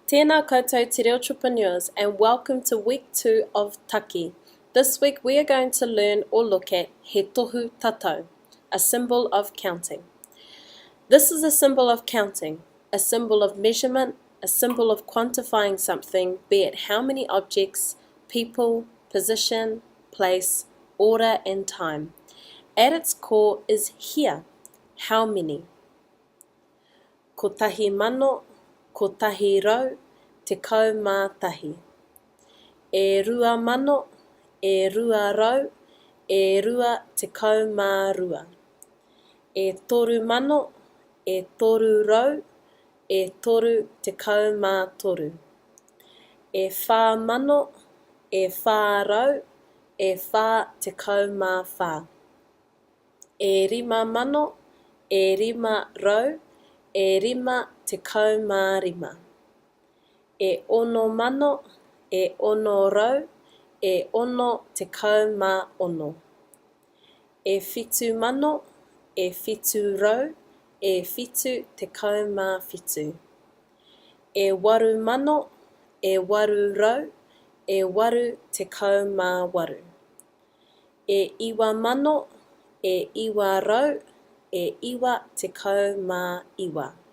Tēnā koutou te reo entrepreneurs and welcome to week 2 of Taki. This week we are going to learn or look at He Tohu Tatau, a symbol of counting. This is a symbol of counting, a symbol of measurement, a symbol of quantifying something, be it how many objects, people, position, place, order and time. At its core is here, how many. 1111. E 2,000, e 200, e 22. E 3,000, e 300, e 33. E 4,000, e 400, e 44. E 5,000, e 500, e 55. E 6,000, e 600, e 66. E 7,000, e 700, e 77. E 8,000, e 800, e 88. E 9,000, e 900, e 99.